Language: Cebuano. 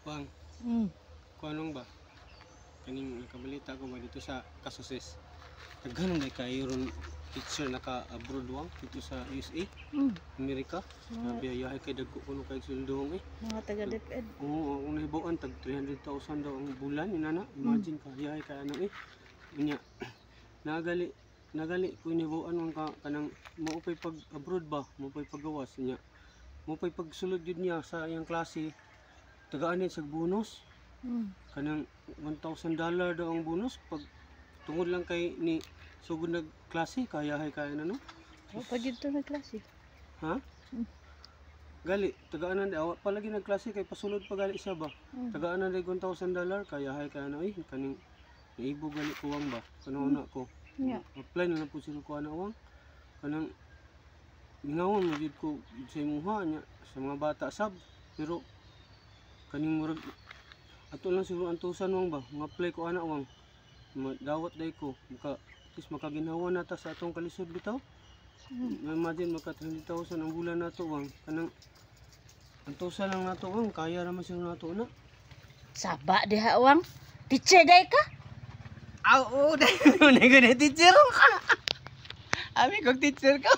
Wang, kuanong ba? Kaning nakabalita ko ba dito sa Kasuses. Daghan man kaayo ron teacher naka abroad, wang, dito sa USA, Amerika. Mga, Grabe, ayahay kay dagko kuno kay sweldo eh. Mga taga DepEd. Oo, akong nahibaw-an tag 300,000 daw ang bulan inana. Imagine ka, ayahay kay ano eh. Unya nagali nagali ko nahibaw-an wang ka kanang mao pay pag abroad ba, mao pay paggawas niya. Mao pay pagsulod jud niya sa iyang klase. Tagaan sa bonus. Kanang $1,000 daw ang bonus pag tungod lang kay ni sugod nag klase, kayahay kaya na no. Wa pa gyud to nagklase. Ha? Mm. Gali tagaanan di awa pa lagi nagklase kay pasulod pa gali siya ba. Tagaanan di $1,000, kayahay kaya na eh. Kaning naibo gali kuwang ba kanang na ko. Apply na lang po sila ko ana, wang. Kanang mingawan mo jud ko sa imuha niya sa mga bata sab, pero kaning murag ato lang siguro antusan, wang, ba. Nga-apply ko ana, wang, dawat day ko maka at least makaginhawa na ta sa atong kalisod bitaw. Imagine maka 300,000 ang bulan nato, wang. Kanang antusan lang nato, wang, kaya raman siguro nato na. Saba diha, wang. Teacher day ka? Aw, oo, dahil na ko na teacher. Ami kog teacher ka.